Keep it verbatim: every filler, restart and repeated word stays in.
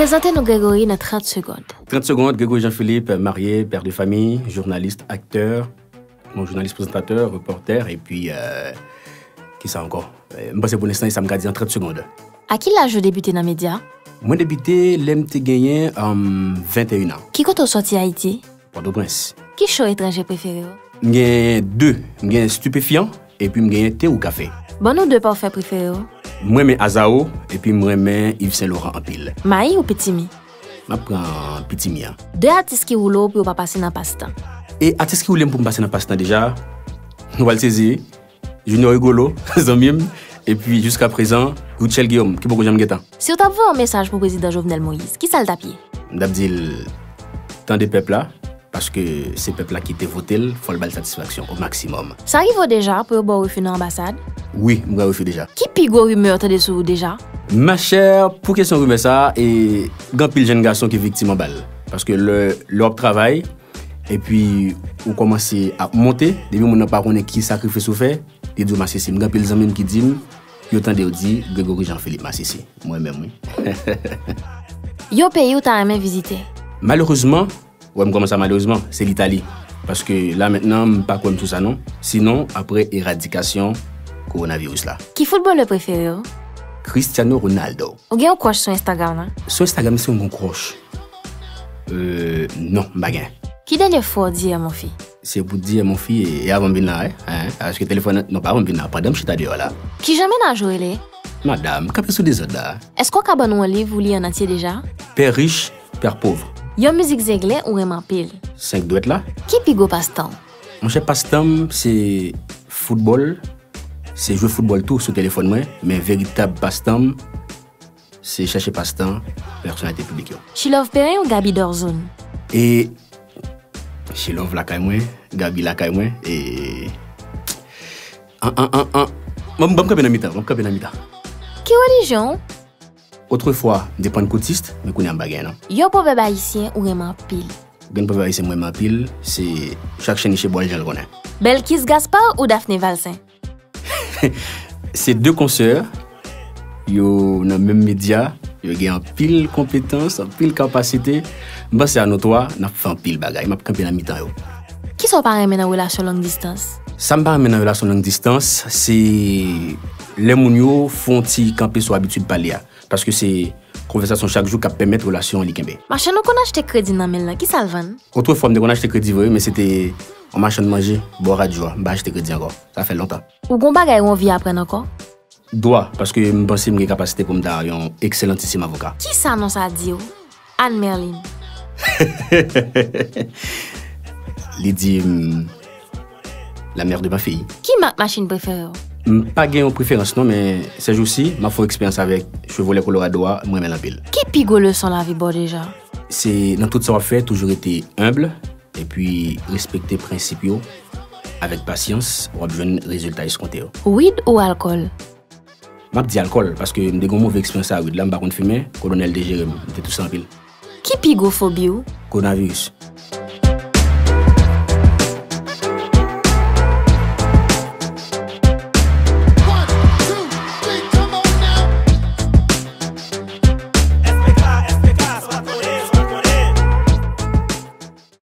Prezante nou Gregory nan trant segonn. Trant segonn, Gregory Jean-Philippe, marye, pè de fanmi, jounalis, aktè, bon, jounalis, prezantatè, repòtè, epi, euh, kisa ankò? Euh, m panse pou lenstan, e sa m ka di an trant segonn. A ki laj ou debite nan medya? Mwen debite lè m te genyen, um, venteyen an. Ki kote w sòti Ayiti? Pòtoprens. Ki cho etranje prefere w? M gen de. M gen stupéfiant, epi m gen te ou kafe. Ban nou de pafè prefere w. Mwen renmen Azao, epi mwen renmen Yves Saint Laurent anpil. Mayi ou pitimi? M ap pran pitimi an. De atis ki woule w pou yo pa pase nan pastan. E atis ki woule m pou m pase nan pastan deja, nou pral sezi. Junior Rigolo, zanmi m, epi jiska prezan, Rutshelle Guillaume, ki poko janm gentan. Si w t ap voye yon mesaj pou prezidan Jovenel Moïse, kisa l t ap ye? M t ap di l, tande pèp la, paske se pèp la ki te vote l, fò l ba l satisfaksyon o maksimòm. Sa rive w deja pou yo ba w refi nan anbasad? Wi, m pran refi deja. Ki pi gwo rimè w tande sou ou deja? Machè, pou kesyon rimè sa a, e, gen anpil jèn gason ki viktim anba l. Paske lè, lè w ap travay, epi ou kòmanse ap monte, depi moun nan pa konnen ki sakrifis ou fè, li di w masisi. M gen anpil zanmi m ki di m, yo tande yo di Gregory Jean Philippe masisi. Mwen menm, wi. Yon peyi ou ta renmen vizite? Malerezman, wè m kòmanse a malerezman, se Litali. Paske la mentnan, m pa kwè m sou sa non. Sinon, apre eradikasyon kowonaviris la. Ki foutbolè prefere w? Cristiano Ronaldo. Ou gen yon crush sou Instagram la? Sou Instagram, si m gen yon crush? Euh, non, m pa gen. Ki dènye fwa w di M on fi? Se pou di M on fi, e, e avan m vin la, wi. Hein? Paske telefòn nan, non, pa avan m vin la, pandan m chita deyò la. Kijan mennaj ou rele? Madanm, kanpe sou dezòd la. Èske w ka ban nou yon liv ou li an antye deja? Père riche, père pauvre. Yon mizik zengle ou renmen anpil? Senk dwèt la. Ki pi gwo pastan w? Monchè, pastan m, se foutbòl. Se jwe foutbòl tou sou telefòn mwen, men veritab pastan m, se chèche pastan pèsonalite piblik yo. She Love Perrin ou Gaby Dorzone? E She Love lakay mwen, Gaby lakay mwen, e an, an, an, an. Ban m, ban m kanpe nan mitan, ban m kanpe nan mitan. Ki relijyon w? Otrefwa, m te pannkoutis, men kounye a m pa gen non. Yon pwovèb ayisyen ou renmen anpil? Gen pwovèb ayisyen mwen renmen anpil, se chak chen niche bò l jan l konnen. Belkis Gaspard ou Daphné Valcin? Se de konsè, yo nan menm medya, yo gen anpil konpetans, anpil kapasite. M panse a nou twa, n ap fè anpil bagay. M ap kanpe nan mitan yo. Kisa w pa renmen nan relasyon long distans? Sa m pa renmen nan relasyon long distans, se lè moun yo fè yon ti kanpe sou abitid pale a. Paske se konvèsasyon chak jou k ap pèmèt relasyon an li kenbe. Machann ou konn achte kredi nan men l lan, kisa l vann? Otrefwa, m te konn achte kredi vre, men se te yon machann manje bò radyo a. M pa achte kredi ankò. Sa fè lontan. Ou gon bagay ou anvi aprann ankò? Dwa, paske m panse m gen kapasite pou m ta yon ekselantisim avoka. Kisa non sa di w? Anne Merlin. Li di m, la mère de ma fille. Ki mak machin prefere w? M pa gen yon preferans non, men sèjousi, m ap fè yon eksperyans avèk Chevrolet Colorado a, mwen renmen l anpil. Ki pi gwo leson lavi ba w deja? Se nan tout sa w ap fè, toujou rete enb, epi respekte prensip yo. Avèk pasyans, w ap jwenn rezilta eskonte yo. Wid ou alkòl? M ap di alkòl, paske m te gen yon move eksperyans a wid la, m pa konn fimen, kolonèl te jere m, m te touse anpil. Ki pi gwo fobi w? Kowonaviris.